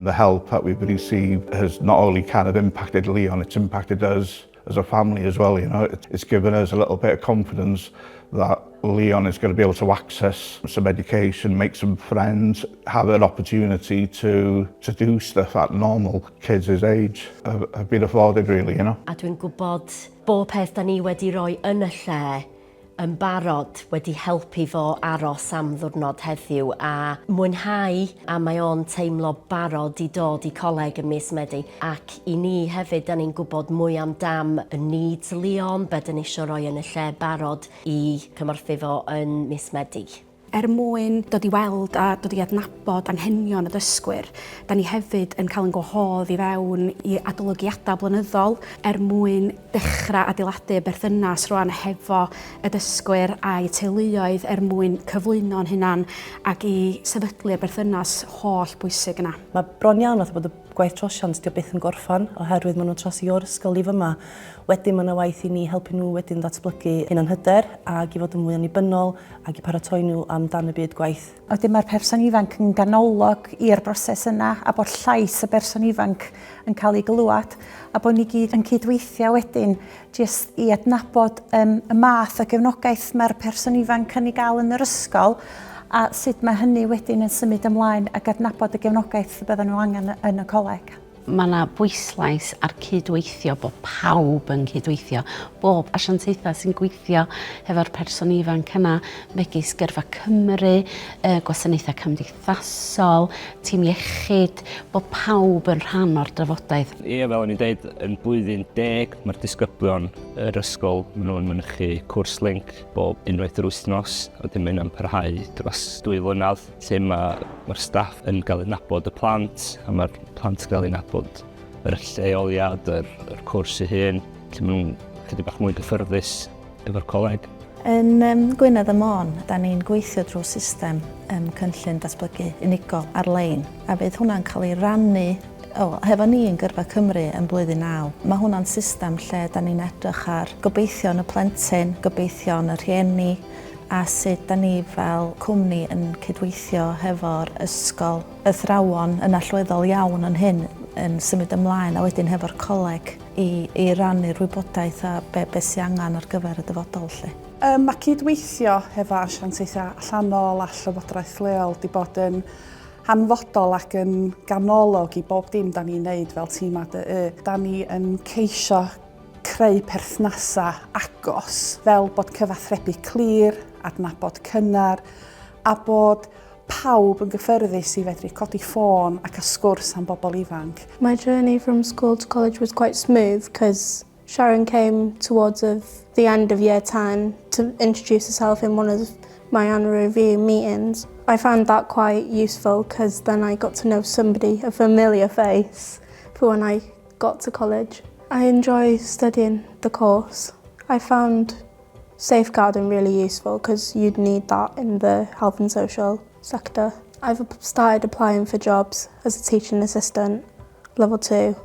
The help that we've received has not only kind of impacted Leon, it's impacted us as a family as well, you know. It's given us a little bit of confidence that Leon is going to be able to access some education, make some friends, have an opportunity to do stuff that normal kids his age have been afforded really, you know. A dwi'n gwybod bob peth da ni wedi rhoi yn y lle yn barod wedi helpu fo aros am ddwrnod heddiw a mwynhau, a mae o'n teimlo barod i dod i coleg ym mis Medi. Ac i ni hefyd, da ni'n gwybod mwy amdan y needs Leon, be da ni eisiau rhoi yn y lle barod i cymorthu fo yn mis Medi. Er mwyn dod i weld a dod i adnabod anghenion y dysgwyr, da ni hefyd yn cael yn gwahodd i fewn i adolygiadau blynyddol er mwyn dechrau adeiladu y berthynas rwan hefo y dysgwyr a'u teuluoedd er mwyn cyflwyno'n hunan ac i sefydlu y berthynas holl bwysig yna. Mae bron iawn fatha bod y gwaith trosiant, dio byth yn gorffan oherwydd maen nhw'n trosi o'r ysgol i fyma. Wedyn mae yna waith i ni helpu nhw wedyn ddatblygu hunanhyder ac i fod yn fwy annibynnol ac i paratoi nhw amdan y byd gwaith. Wedyn mae'r person ifanc yn ganolog i'r broses yna a bod llais y berson ifanc yn cael ei glywed a bod ni gyd yn cydweithio wedyn jyst i adnabod y math o gefnogaeth mae'r person ifanc yn ei gael yn yr ysgol a sut mae hynny wedyn yn symud ymlaen ac adnabod y gefnogaeth y bydden nhw angen yn y coleg. Mae yna bwyslais ar cydweithio, bod pawb yn cydweithio, bob asiantaethau sy'n gweithio hefo'r person ifanc yna, megis Gyrfa Cymru, y gwasanaethau cymdeithasol, tîm iechyd, bod pawb yn rhan o'r drafodaeth. Ie, fel o'n i'n dweud, yn blwyddyn 10, mae'r disgyblion yr ysgol, maen nhw'n mynychu cwrs Linc bob unwaith yr wythnos, a wedyn mae hynna'n parhau dros 2 flynedd, lle mae'r staff yn cael eu nabod y plant, a mae'r plant yn cael eu nabod yr lleoliad, yr cwrs ei hun, lle maen nhw'n chydig bach mwy gyffyrddus efo'r coleg. Yn Gwynedd a Môn, da ni'n gweithio drwy system cynllun datblygu unigol ar-lein, a fydd hwnna'n cael ei rannu hefo ni yn Gyrfa Cymru yn blwyddyn 9. Mae hwnna'n system lle da ni'n edrych ar gobeithion y plentyn, gobeithion y rhieni, a sut da ni fel cwmni yn cydweithio hefo'r ysgol. Athrawon yn allweddol iawn yn hyn yn symud ymlaen a wedyn hefo'r coleg i rannu'r wybodaeth a be sy'n angen ar gyfer y dyfodol. Lle. Mae cydweithio hefo asiantaethau allanol a llywodraeth leol di bod yn hanfodol ac yn ganolog i bob dim da ni'n neud fel tîm ADY. Da ni yn ceisio creu perthnasau agos fel bod cyfathrebu clir, adnabod cynnar a bod pawb yn gyffyrddus i fedru codi ffôn ac a sgwrs am bobl ifanc. My journey from school to college was quite smooth because Sharon came towards of the end of year 10 to introduce herself in one of my annual review meetings. I found that quite useful because then I got to know somebody, a familiar face, for when I got to college. I enjoy studying the course. I found safeguarding really useful because you'd need that in the health and social sector. I've started applying for jobs as a teaching assistant, level 2.